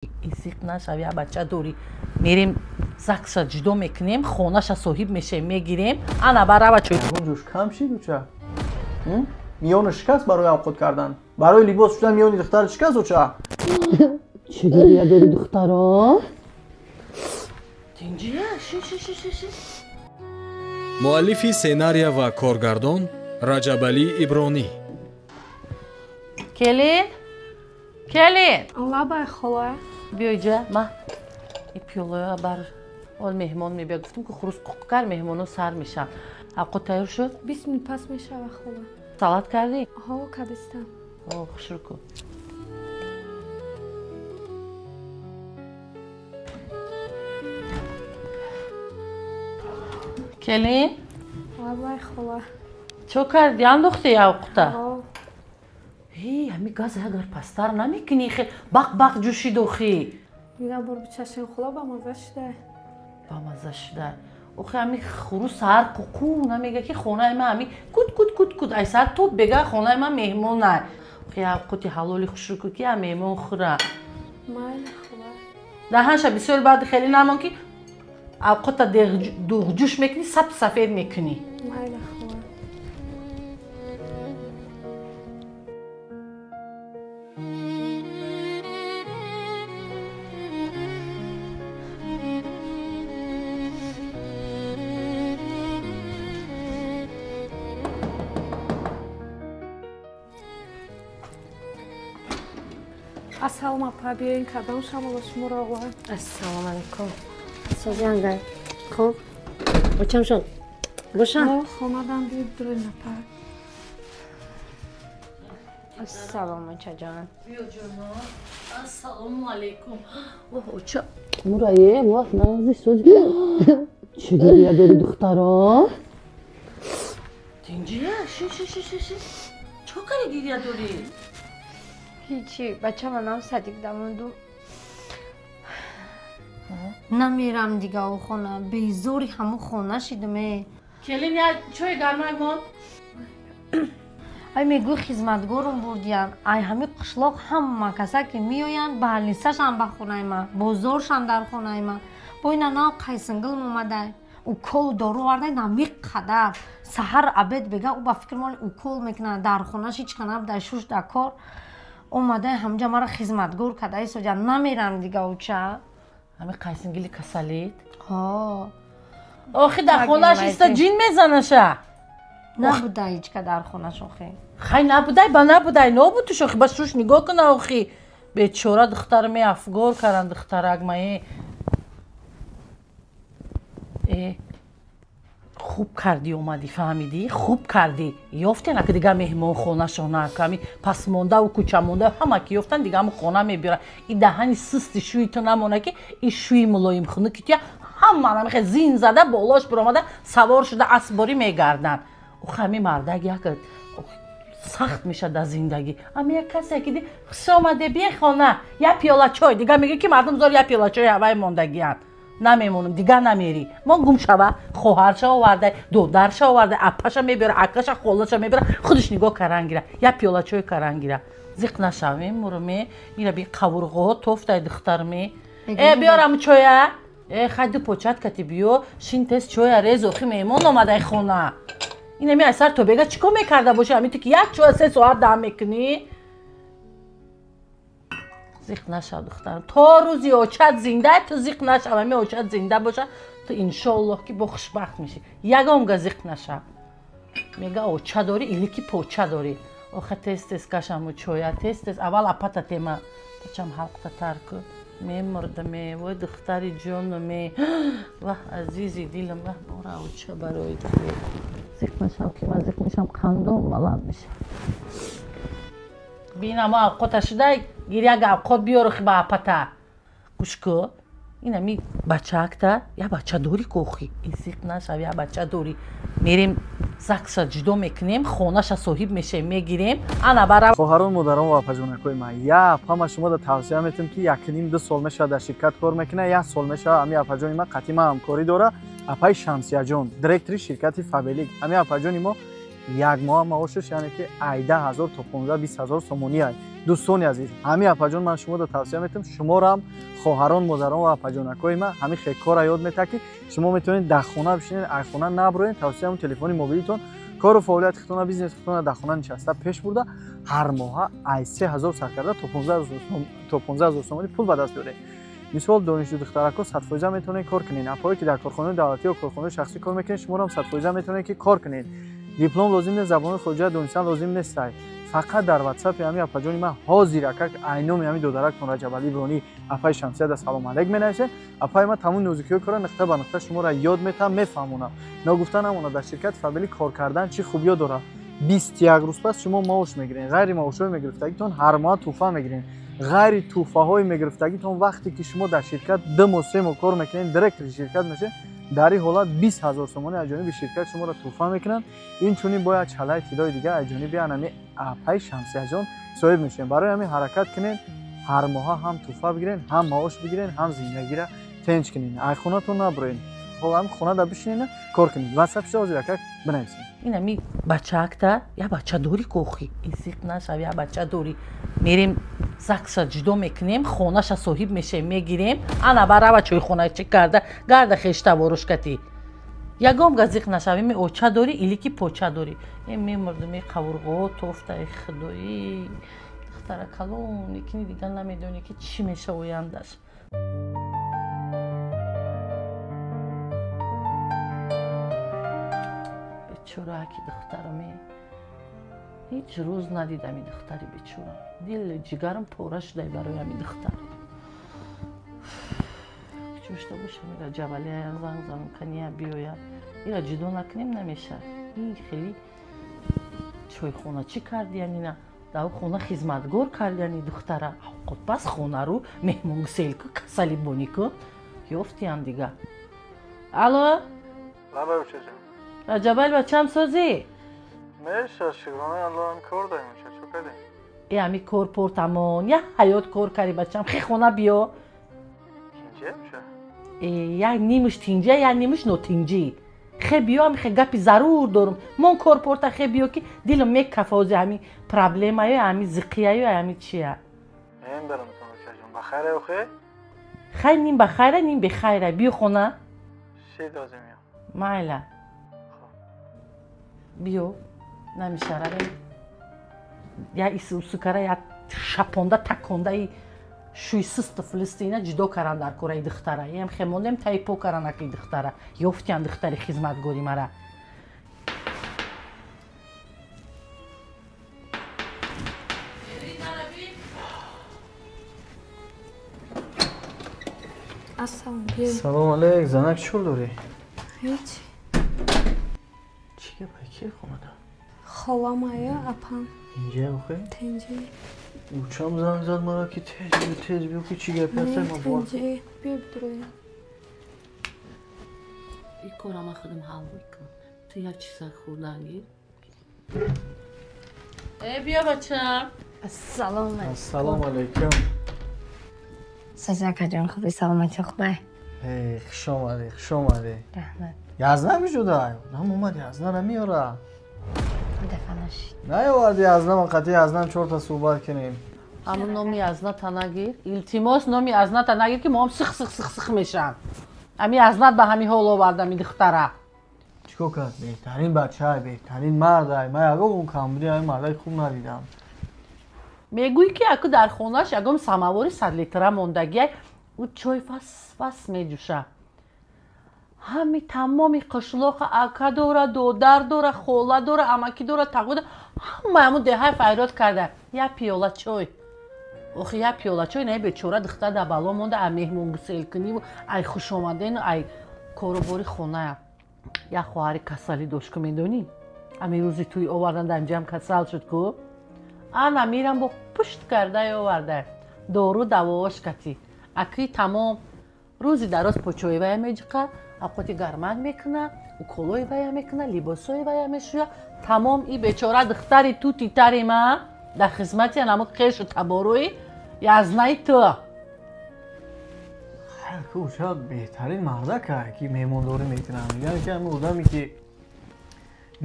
Зиқ нашав, як бача дорӣ. Мерем закса ҷудо мекунем, хонаша соҳиб мешавем, мегирем. Ана барава чой. Ҷӯш кам шид уча? Миёни шикаст барои авқот кардан. Барои либос шудан миёни духтар шикаст уча? Чӣ гиря дорӣ, духтаро? Тинҷия, ши ши ши ши ши. Муаллифи сценария ва коргардон Раҷабалӣ Ибронӣ. Келин? Келин? Лабай, хола. Биё иҷа, ма и пиёлоя бар ол меҳмон мебия. Гуфтем ки хурус қуқ кар, меҳмоно сар мешаванд. Авқот тайёр шуд? 20 минут пас мешава, хола. Салат кардӣ? Ҳо, кадистам. О, хушрӯ кун. Келин? Лабай, хола. Чо кардӣ? Андохтӣ авқута? Ҳо. Ҳи, ҳами газ агар пасттар намекунӣ, хел бақ-бақ ҷӯшид охи. Як бор бичашем, хола, ба мазза шуда. Ба мазза шуда. Охи, ҳами хурус саҳар қуқу намега, ки хонаи ман ҳами кут кут кут кут ай саҳар то бега хонаи ман меҳмонай. Охи, авқоти ҳалоли хушрӯ кун, ки я меҳмон хӯра. Майли, хола. Даҳанша бисёр баъди хеле намон, ки авқота дуғҷӯш мекунӣ, саб сафед мекунӣ. Майли, хола. Ассалом, апа, биёин, кадом шамола шуморо овард? Ассалому алайкум. Созиангай. Хуб. Очамшон. Бошан? Ҳо, хонадам, биёд дурен, апа. Ассалом, очаҷон. Биё, ҷоно. Ассалому алайкум. Оҳ, оча. Мурае, вах, нази сози. Чӣ гиря дорӣ, духтаро? Тинҷия, ши ши ши ши ши. Чо кари гиря дорӣ? Ҳичи, бачама нам садик дамонду. Намерам дига о хона, безори ҳамун хона шидуме. Келин, я чой гармай мон? Ай, мегӯй, хизматгорум бурдиян. Ай, ҳами қишлоқ ҳама каса ки меоянд, баҳалнисашам ба хонаи ман, бозоршам дар хонаи ман. Бо ина нав қайсингилм омадай. Уколу дору овардай нами қадар. Саҳар обед бега ӯ ба фикр моли укол мекунад, дар хонаш ҳеч ка набудай, шуш дар кор. Омадай ҳамҷа мара хизматгор кадай соҷа, намерам дига уча. Ҳами қайсингили касалит? Ҳо. Охи, дар хонаш иста ҷин мезанаша. Набудай ҳеч ка дар хонаш охи. Хай, набудай, ба набудай, нобудуш охи, ба шуш нигоҳ куна охи. Бечора духтар ме афгор каран духтарак мае. Э, хуб кардӣ омадӣ, фаҳмидӣ? Хуб кардӣ. Ёфтен ака дига меҳмонхонашона, ами пасмондаву кӯчамонда ҳама ки ёфтан, дига ҳаму хона мебиёран. И даҳани систи шӯи ту намона, ки и шӯи мулоим хунуки туя ҳама намехе зин зада болош биромада савор шуда асборӣ мегарданд. Охи, ҳами мардак як сахт мешад дар зиндагӣ. Ами як касе ки ди хуш омаде, бие хона, як пиёла чой, дига мегӯ, ки мардум зор як пиёла чой ҳавай мондагианд. Намемонам, дига намерӣ. Мо гум шава, хоҳарша овардай, додарша овардай, апаша мебиёра, акаша, холаша мебиёра, худаш нигоҳ каран гира, як пиёла чой каран гира. Зиқ нашавем, муруме, ира би қавурғоҳо тофтай, духтарме. Э, биёрам чоя? Э, хай, ду почат кати биё, шин, тез чоя рез, охи меҳмон омадай хона. Инами аз сар то бега чӣ кор мекарда бошӣ? Ҳами ту ки як чоя 3 соат дам мекунӣ. Зиқ нашав, духтарам, то рӯзи очат зинда ту зиқ нашав. Ҳами очат зинда боша, ту иншоаллоҳ ки бо хушбахт мешӣ. Ягон га зиқ нашав. Мега, оча дорӣ или ки поча дорӣ. Охе, тез тез кашаму чоя, тез тез аввал апата тема бачам ҳалқта тар ку. Мемурдаме, вой, духтари ҷонаме, ваҳ, азизи дилам, ваҳ, бора оча барои ту. Зиқ нашав, ки ман зиқ мешам, қандом баланд мешавад. Бина, мо авқота шудай, гир, як авқот биёр ба апата. Гӯш ку, инами бачаакта, як бача дорӣ ку охи. Зиқ нашав, як бача дорӣ. Мерем закса ҷудо мекунем, хонаша соҳиб мешавем, мегирем. Ана бара. Хоҳарон, модарон ва апаҷонакҳои ман, я апама шумо да тавсия метам, ки якним ду сол мешавад дар ширкат кор мекунад, як сол мешавад ҳами апаҷони ман қатъи ман ҳамкорӣ дора. Апаи Шамсияҷон, директори ширкати Фабелик. Ҳами апаҷони мо як моҳа маошаш, яъне ки 18 0 то 15-20 ҳазор сомонӣ ай. Дӯстони азиз, ҳамин апаҷон ман шуморо тавсия метавам, шуморо ҳам хоҳарон, модарон ва апаҷонакҳои ман ҳамин хел кора ёд метаҳад, ки шумо метавонед дар хона бишинед, аз хона наброед, тавсияам телефони мобилитон кору фаъолияти худтона, бизнеси худтона дар хона нишаста пеш бурда, ҳар моҳа аз 3000 сар карда то 15 000 сомонӣ пул ба даст биёред. Мисол, донишҷӯ духтаракҳо 100% метавонед кор кунед. Апое ки дар корхонаи давлатӣ ё корхонаи шахсӣ кор мекунед, шуморо ҳам 100% метавонед ки кор кунед. Диплом лозим нест, забони хориҷа донистан лозим нест. Фақат дар ватсапи ҳамин апаҷони ман ҳозир акак айноми ҳамин додарактон Раҷабалӣ Ибронӣ апаи Шамсияда салом алейк менависед. Апаи ман тамоми нозукиҳои кора нуқта ба нуқта шуморо ёд метаҳам, мефаҳмонам. Ногуфта намонад, дар ширкати Фаберлик кор кардан чӣ хубиё дорад. 21 рӯз пас шумо маош мегиред, ғайри маошҳои мегирифтагитон ҳар моҳ тӯҳфа мегиред. Ғайри тӯҳфаҳои мегирифтагитон вақте ки шумо дар ширкат 2 моҳ 3 моҳ кор мекунед, директори ширкат мешавед, дар ин ҳолат 20 000 сомонӣ аз ҷониби ширкат шуморо тӯҳфа мекунанд. Инчунин бояд чалаи тиллои дигар аз ҷониби анами апаи Шамсияҷон соҳиб мешавед. Барои ҳамин ҳаракат кунед, ҳар моҳа ҳам тӯҳфа бигиред, ҳам маош бигиред, ҳам зиндагиро тенҷ кунед. Ай хонатон наброед, ҳам хонада бишинед, кор кунед. Ватсапша ҳозир акак бинависед. Ин ами бачаакта я бача дорӣ кохи, изиқ нашав, я бача дорӣ. Мерем закса ҷудо мекунем, хонаша соҳиб мешавем, мегирем. Ана барава чойхона чӣ карда, гарда хештаворуш кати. Ягон газиқ нашавем, оча дорӣ или ки поча дорӣ. Э мемурдум, э қавурғо тофта, э худоӣ. Духтара калон, лекин дигар намедонӣ ки чӣ меша ояндаш. Бечора ки духтарам, ҳеҷ рӯз надидам ин духтари бечора. Дил ҷигарам пора шуда барои ҳамин духтар. Чӯшта бошам, ира Ҷабалия занг занам, кания биёя. Ира ҷудо накунем намеша. Ин хеле чойхона чӣ кардиян ина? Дар хона хизматгор кардиян ин духтара. Пас хонару меҳмонгуселку, касали бонику ёфтиян дига. Алло? Раҷабали бачам созӣ? Меша, шукронаи Аллоҳ, ҳам кор дорем, чӣ кардем? Э ҳами кор портамон, я ҳаёт кор карди бачам, хе хона биё. Тинҷа меша? Э як нимаш тинҷа, як нимаш нотинҷӣ. Хе биё, ҳами хе гапи зарур дорум. Мон кор порта хе биё ки дилам мекафа ози ҳами проблемаю, ҳами зиқияю, ҳами чия. Мем барам бачаҷон, ба хайра охе? Хай ним ба хайра, ним бехайра. Биё хона. Ши дозим меям. Майла. Биё, намешаравем. Я исусукара, я шапонда, таконда, и шӯи систу филисти ина ҷудо каран дар кораи духтара. Ям хе мондем таи по каран аки духтара. Ёфтиян духтари хизматгори мара. Ассалом, биё. Салом алейк, занак чӣ кор дорӣ? Ҳеҷ. Чӣ гап, ки хонада? Холамая, апам. Инҷа охе? Тинҷи. Учам занг зад мара ки тез биё, тез биё, ки чӣ гапи ҳаст, ман бовар. Тинҷи, биё бидуроя. Ин кора ман худам ҳал мекунам. Ту як чиза хӯрдан гир. Э биё бачам. Ассалому алайкум. Ассалому алайкум. Сазакаҷон, хуби, саломатӣ хубай? Э, хуш омадӣ, хуш омадӣ. Раҳмат. Язна мешуда? Нам омад язнара меёра. Дафа нашид. Наёварди язна, ман қатъи язнам чорта суҳбат кунем. Ҳамун номи язната нагир. Илтимос, номи язната нагир ки моам сих сих сих сих мешам. Ами язнат ба ҳамин ҳол овардам ин духтара. Чикор кард? Беҳтарин бача, беҳтарин мард. Ман ягон камбуди ҳамин мардаи хуб надидам. Мегӯӣ ки аку дар хонааш ягон самовари 100 литра мондагиай, ӯ чой фас фас меҷӯша. Ҳами тамоми қишлоқа ака дора, додар дора, хола дора, амакӣ дора, тағо дора, ҳамаи ҳамун деҳаи файрод карда. Як пиёла чой. Охи як пиёла чой не бечора духтар дар бало монда, ай меҳмонгуселкуниву, ай хушомадену, ай корубори хоная. Як хоҳари касалӣ дошт ку медонӣ? Ами рӯзи тӯй овардан дар инҷаам касал шуд ку? Ана мирам бо пушт карда оварда. Дору давоаш кати. Акри тамом рӯзи дароз почои вая меҷиқа, авқоти гармак мекуна, уколои вая мекуна, либосои вая мешӯя. Тамом и бечора духтари тути тари ма дар хизмати анамо қешу таборои язнаи ту. Шояд беҳтарин мардака ки меҳмондорӣ мекунад. Мегӯянд ки ҳамин одаме ки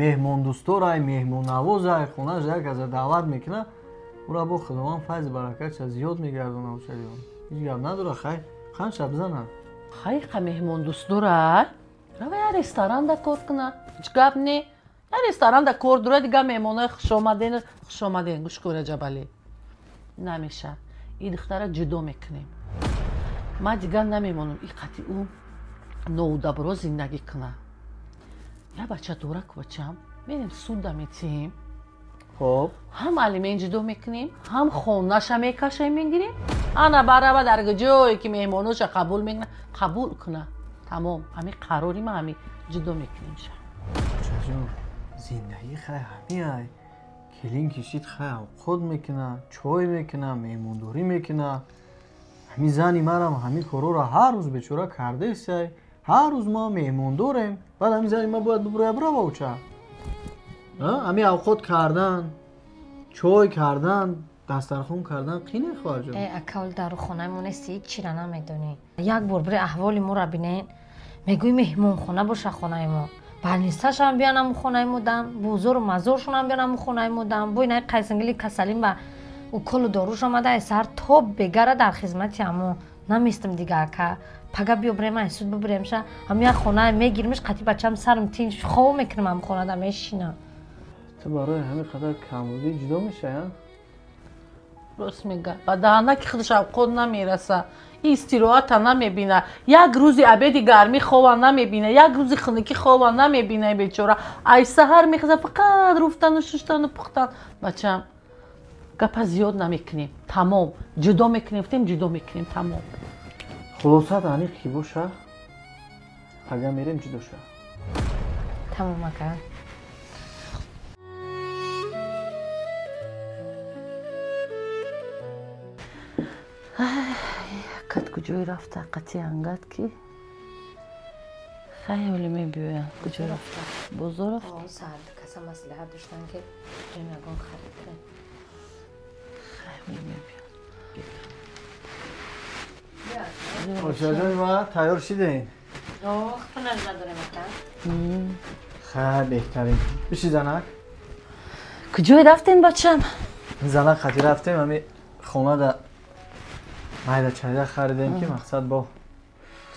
меҳмондӯстдорай, меҳмоннавозай, хонааш як аза даъват мекунад, Ура бо Худованд файз баракатша зиёд мегардона очаҷон. Ҳеҷ гап надора, хай қанд шаб зана. Хай қа меҳмон дӯст дора? Рава я ресторанда кор куна. Ҳеҷ гап не. Я ресторанда кор дора, дига меҳмонои хушомаден, хушомаден. Гӯш кун Раҷабалӣ. Намеша. И духтара ҷудо мекунем. Ман дигар намемонам и қати ӯ ноудабро зиндагӣ куна. Я бача дора ку бачам, мерем суда метиҳем. Хоб. Ҳам алимент ҷудо мекунем, ҳам хонаша мекашем мегирем. Ана барава дар ҷое ки меҳмоноша қабул мекуна, қабул куна. Тамом, ҳамин қарори ма ҳамин ҷудо мекунем ша. Очаҷон, зиндагӣ хай ҳамиай. Келин кишид хай авқот мекуна, чой мекуна, меҳмондорӣ мекуна. Ҳамин зани марам ҳамин корҳоро ҳар рӯз бечора кардаесай. Ҳар рӯз мо меҳмон дорем. Баъд ҳамин зани ма бояд бибурая бирава оча. Ҳамин авқот кардан, чой кардан, дастархон кардан қине хоҳарҷон. Э, ака, оли дару хонаи мо нести, ҳеҷ чира намедонӣ. Як бор бире аҳволи моро бинен, мегӯӣ меҳмонхона боша хонаи мо. Балнисашам биён ҳамун хонаи мо дам, бозору мазоршонам биён ҳамун хонаи мо дам. Бо инаи қайсангили касалим ба уколу доруш омада, сар то бегара дар хизмати ҳамон. Наместам дига ака. Пага биё бирем, ай суд бибиремша. Ҳамин як хона мегиримш, қати бачам сарам тинч хов мекунам, ҳамун хонада мешинам. Ту барои ҳамин қадар камбудӣ ҷудо мешавӣ, а? Рост мега. Ба даҳана ки худаш авқот намераса, истироҳата намебина, як рӯзи обеди гармӣ хова намебина, як рӯзи хунукӣ хова намебина бечора. Ай саҳар мехеза фақат руфтану шуштану пухтан. Бачам, гапа зиёд намекунем. Тамом. Ҷудо мекунем, гуфтем ҷудо мекунем, тамом. Хулосат аниқ ки боша, пага мерем ҷудо ша. Тамом ака. Кат куҷое рафта, қати ангат ки? Хай ҳоли мебиёянд. Куҷо рафта? Бозор рафта? Саҳар каса маслиҳат доштан ки бирем ягон харид кунем. Хай ҳоли мебиёянд. Очаҷони ма тайёр шидем? Ох, ҳунар надорем ака. Хай беҳтарин. Биши занак. Куҷое рафтем бачам? Занак қати рафтем, ҳами хонада майда чайда харидем ки мақсад бо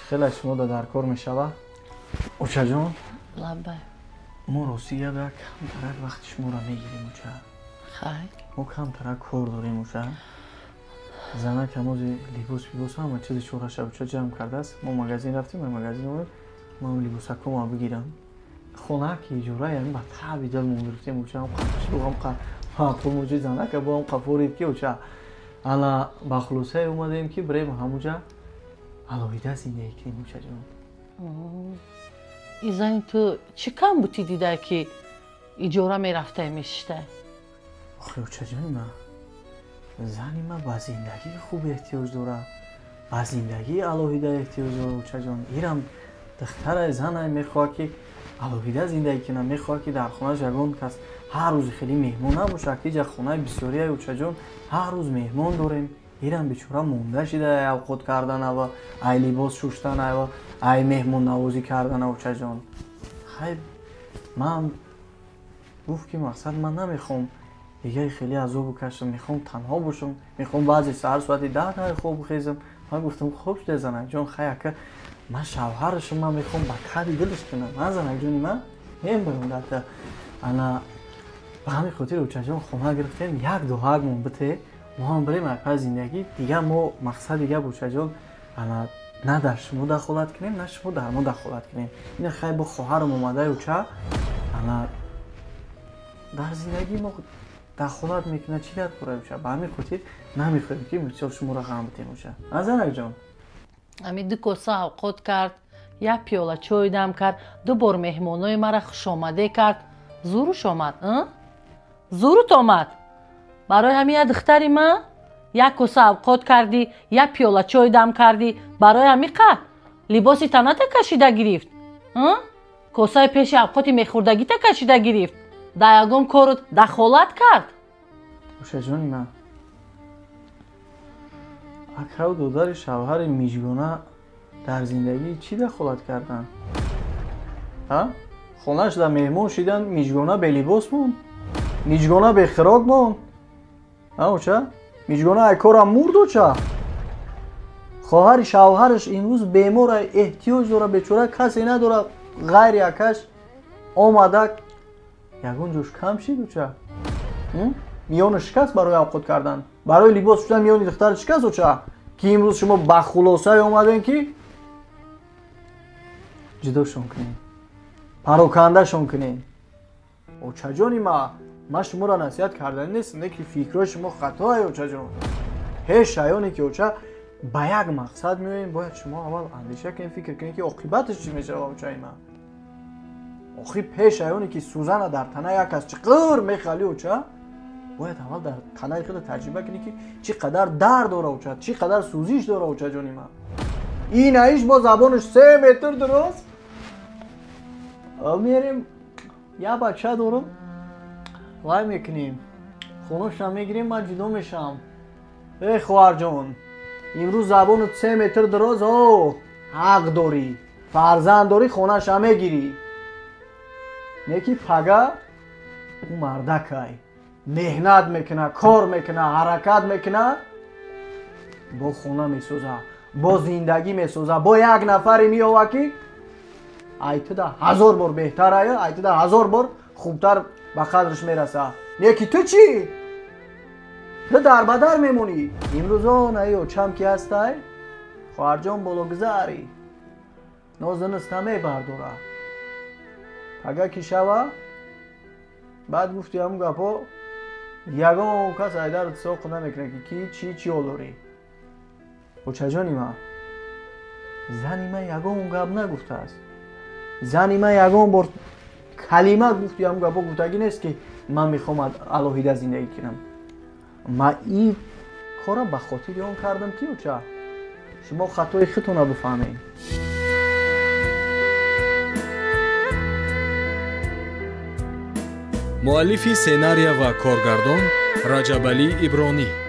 хеле шумо да дар кор мешава. Очаҷон, лаббай. Мо рости гап як камтарак вақти шуморо мегирем оча. Хай. Мо камтарак кор дорем оча. Занак ҳамози либос бибос ҳама чизи чораша оча ҷамъ кардааст. Мо магазин рафтем, ма магазин омадем, ман либосакома бигирам. Хона ки иҷора яъне ба таби дил мо гирифтем оча, ҳам қашруғ, ҳам маъқул муҷи занака бо ҳам қафорид ки оча. Ана ба хулосае омадем ки бирем ҳамуҷа алоҳида зиндагӣ кунем очаҷон. И зани ту чӣ кам бутӣ дида ки иҷора мерафтае мешиштай? Охи очаҷони ма, зани ма ба зиндагии хуб эҳтиёҷ дорад, ба зиндагии алоҳида эҳтиёҷ дорад очаҷон. Ирам духтарай занай мехоҳад ки алоҳида зиндагӣ кунад, мехоҳад ки дар хонааш ягон кас ҳар рӯз хеле меҳмон набошад, ки иҷа хонаи бисёрия очаҷон ҳар рӯз меҳмон дорем. Ирам бечора монда шида ай авқот кардана ва ай либос шуштана ва ай меҳмоннавозӣ кардана очаҷон. Хай ман гуфт ки мақсад ман намехоҳам дигари хеле азобу кашам, мехоҳам танҳо бошам, мехоҳам баъзе саҳар соати 10 дар хоб хезам. Ман гуфтам хоб шуда занакҷон, хай ака ман шавҳарашам, ман мехоҳам ба таби дилаш кунам. Ман занакҷони ман мебарам дата. Ана ба ҳамин хотир очаҷон хона гирифтем, як дуҳакмон бите, мо ҳам бирем айпай зиндагӣ. Дигар мо мақсад дигар очаҷон ана на дар шумо дахолат кунем, на шумо дар мо дахолат кунем. Ина хай бо хоҳарам омадай оча, ана дар зиндагии мо дахолат мекунад, чӣ дар кора оча? Ба ҳамин хотир намехоҳем ки бисёр шуморо ғам битем оча. А занакҷон? Ҳамин ду коса авқот кард, як пиёла чой дам кард, ду бор меҳмонои мара хушомадӣ кард. Зуруш омад, зурут омад. Барои ҳамин як духтари ман як коса авқот кардӣ, як пиёла чой дам кардӣ, барои ҳамин қа либоси таната кашида гирифт, косаи пеши авқоти мехӯрдагита кашида гирифт, дар ягон корут дахолат кард. Ошаҷони ман, акаву додари шавҳари мижгона дар зиндагӣ чӣ дахолат карданд? Хонаш дар меҳмон шидан, мижгона белибос монд, мижгона бехӯрок монд. Оча? Миҷгона ай корам мурд, оча? Хоҳари шавҳараш имрӯз бемора, эҳтиёҷ дора, бечора касе надора ғайри акаш омада ягон ҷош кам шид, оча? Миёни шикаст барои авқот кардан, барои либос шудан миёни духтар шикаст, оча? Ки имрӯз шумо ба хулосае омадем ки ҷудошон кунем, парокандашон кунем. Очаҷони ма, ман шуморо насиҳат кардани нестам, не ки фикрҳои шумо хатоае, очаҷон. Ҳеҷ шаёне ки, оча, ба як мақсад меоем, бояд шумо аввал андеша кунед, фикр кунед ки оқибаташ чӣ мешавад, очаи ман. Охир пеш аёне ки сӯзана дар тана як кас чиқир мехали, оча, бояд аввал дар танаи худ таҷриба кунӣ ки чӣ қадар дард дора, оча, чӣ қадар сӯзиш дора, очаҷони ман. Ин аиш бо забонаш 3 метр дуруст мерем, як бача дорам, вай мекунем, хонашам мегирем, ман ҷудо мешавам. Эй хоҳарҷон, имрӯз забонат 3 метр дуроз, о ҳақ дорӣ, фарзанд дорӣ, хонаша мегирӣ. Не ки пага ӯ мардакай, меҳнат мекуна, кор мекуна, ҳаракат мекуна, бо хона месоза, бо зиндагӣ месоза, бо як нафаре меёва ки айтуда 1000 бор беҳтар ая, айтуда 1000 бор хубтар ба қадраш мераса. Не ки ту чӣ? Ту дар ба дар мемонӣ. Имрӯз он ай очам ки ҳастай, хоҳарҷон бологузарӣ, нозаниста мебардора. Пага ки шава, баъд гуфти ҳамун гапҳо, ягон кас айдару соқ намекунад ки ки чӣ чӣ дорӣ. Очаҷони ман, зани ман ягон гап нагуфтааст. Зани ман ягон бор калима гуфти ҳамун гапҳо гуфтагӣ нест ки ман мехоҳам алоҳида зиндагӣ кунам. Ман ин корро ба хотири он кардам ки, оча, шумо хатои худтонро бифаҳмед. Муаллифи сценария ва коргардон Раҷабалӣ Ибронӣ.